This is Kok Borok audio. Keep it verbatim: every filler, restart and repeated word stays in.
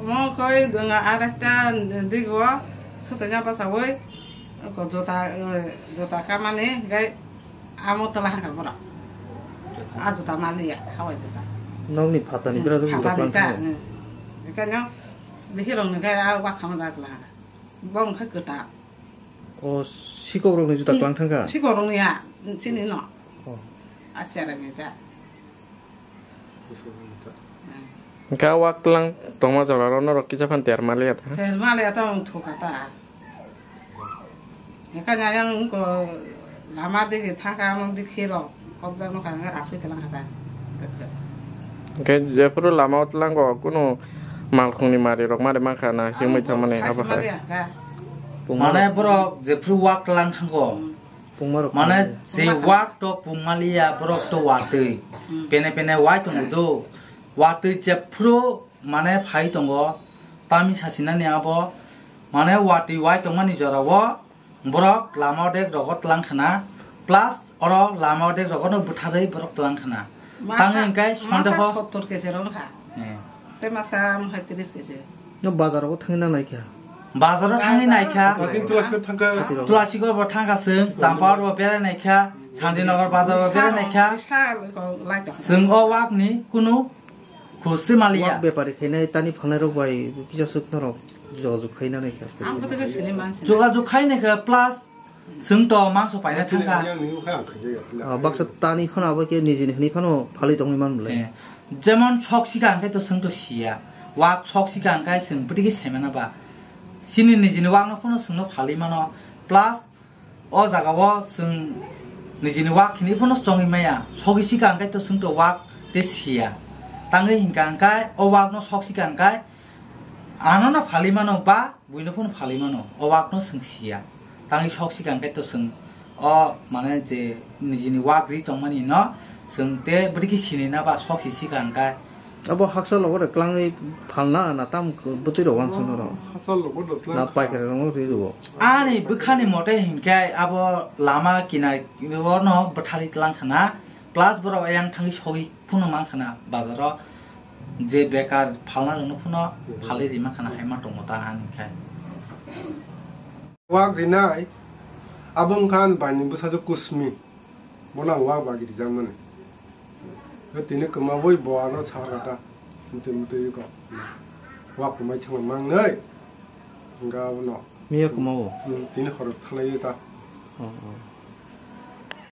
Mo koi dunga aresta digo sutanya pasawi ko jota, jota kamani gai amo tala hangka borok. A jota maliya, hawai jota. Nokni phatani bera jota phatani klang ta, thangwi. Ikanyo bihirong ni gai a wak khama jak la. Bong kha kwta. O, sikokrokni juda Hmm. Kwlang thangkha? Sikokrokni ya, chini no. Oh. Achara ni ta. Hwnkhe o wak tlang tongma joraro norok kisa phan ter maliya ta? Ter maliya ta wng thukha ta. Hwnkhe ayang wngkha lama digi thangkha, amang bikhi rok. Kok jak nokha hwnwi rasui tlang kha ta. Hwnkhe jephuru lama o tlango kunu malkhungni mari rok mari mankha na himwi thangmani abo hai. Mane borok jephuru wak tlang thango. Pungma rok mane je wak to pungmaliya borok to watwi. Hmm. Pene pene wai tongo do. Watwi jephuru mane phai tongo. Tami sasinani abo mane watwi wai tongmani jorao. Borok lama o dek rogo tlang khna, plus oro lama o dek rogo no bwtharwi borok tlang khna. Tang hwnkhe masa sondeho sottor kg rok kha. Eh. Tei masa wngkha tris kg. No bazar o thangwi na naikha. Bazar o thangwi naikha. Bazar o thangwi naikha. Kati tula siko bo thangkha chwng, champa o bo berai naikha, Sandinagar bazar o berai naikha. Chwng o wak ni kunu Khosoi maliya. Wak bepari khainai tani phalnai rok bai kisa swk norok jogajog khainani kha. Ang bwtwi khe sini mansi. Jogajog khainai kha plus chwng to mangso paina thangkha. Ah, baksa tani phano abo khe nijini hwnwi phano phalwi tongwi man bwlai. Eh, jemon sok sika hwnkhe to chwng to siya. Wak sok sika hwnkhe chwng bwtwi khe saimana ba. Chini nijini wakno phano chwngno phalwi mano. Plus O jaga o chwng nijini wak hinwi phano chongwi maya, sogwi sika hwnkhe to chwng to wak tei siya. Tangwi hinkha hwnkhe o wak no sok sika hwnkhe ano no phalwi mano ba buino phano phalwi mano, o wak no chwng siya. Tangwi sok sika hwnkhe to chwng o mane je nijini wak ri tongmani no chwng tei bwrwi khe sinina ba sok si sika hwnkhe. Abo haksa logo de klangwi phalna na tam bwtwi rok wansuk norok. Haksa logo de klang. Na paikari rok no ri rwo. Ani bwkhani mote hinkhe abo lama kinai o no bwtharwi tlang khna, plus borok ayang thangwi sogwi phano mang khna bazaro je bekar phalna rok no phano phalwi rima khna hai ma tongo ta ani khai. Wak rinai abo wngkha ani bai ni bwsajwk Kusmi. Bono ang wak bagwi rijak mani. Tini kwmawi bo ano sahar kata. Mutwi mutwi ko. Wak kwmai thangma mangnai. Hingga abono. Miya kwmawo? Hmm, tini khorok thanai ta. Oh, oh.